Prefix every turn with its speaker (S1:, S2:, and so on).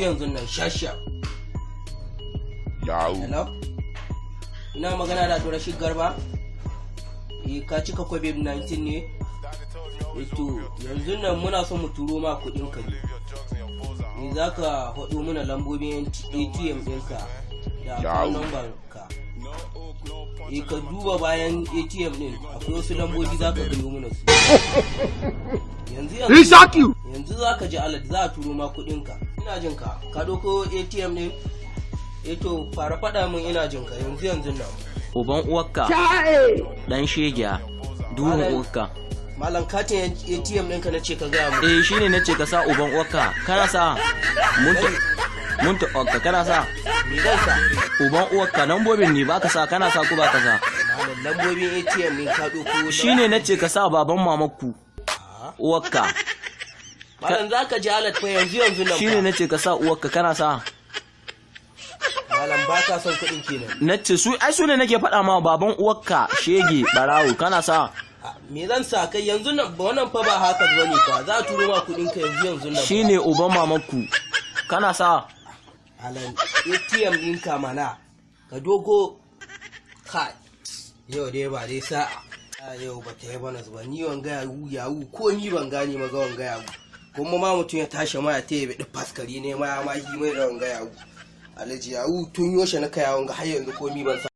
S1: Yanzu nan shasha.
S2: Yahoo.
S1: Hello, ina magana da Abdulrashid Garba. Eh, ka cika COVID-19 ne? Eh, to yanzu nan muna son mu turo ma kuɗin ka ne. Eh, za ka haɗo mana lambobin ATM ɗinka da account
S2: Yahoo.
S1: number ka. Eh, ka duba bayan ATM ɗin, akwai wasu lambobi, za ka gano mana su yanzu.
S2: He
S1: Yanzu
S2: shock you.
S1: Yanzu za ka ji alert, za a turo ma kuɗinka. Ina jin ka. Ka ɗauko ATM ɗin? Eh, to fara faɗa min, ina jin ka yanzu yanzu nan.
S3: Uban uwarka, dan shegiya, duhun
S1: Malam.
S3: uwarka.
S1: Malam, katin ATM ɗinka na ce ka gaya mu.
S3: Eh, shine nace ka sa uban uwarka. Kana sa muntu muntu uwarka, kana sa?
S1: Me zan sa?
S3: Uban uwarka, lambobin ne baka sa, kana sa ko baka sa?
S1: Malam, lambobin ATM ɗin ka ɗauko?
S3: Shine nace ka sa baban mamakku, uwarka.
S1: Malam, za ka ji alert fa yanzu yanzu nan
S3: Shine
S1: fa.
S3: nace ka sa uwarka, kana sa?
S1: Malam, ba ka son kuɗin kenan?
S3: Nace su ai su ne nake faɗa ma, baban uwarka, shege, barawo, kana sa?
S1: Ah, me zan sa kai yanzu nan? Ba wannan fa ba haka bane fa, za a turo ma kuɗin ka yanzu yanzu nan fa.
S3: Shine uban mamakku, kana sa?
S1: Malam, ATM ɗinka mana ka dogo kai. Yau dai ba dai sa'a. Ah, yau ba ta yi bana ba. Ni wanga yawu yawu ko ni ban gane ma ga wanga yawu kuma ma mutum ya tashi ma ya taya bi faskari ne ma ya ma yi mai da wanga yawu. Alhaji, yawu tun yoshe na kai wanga, har yanzu ko ni ban sa.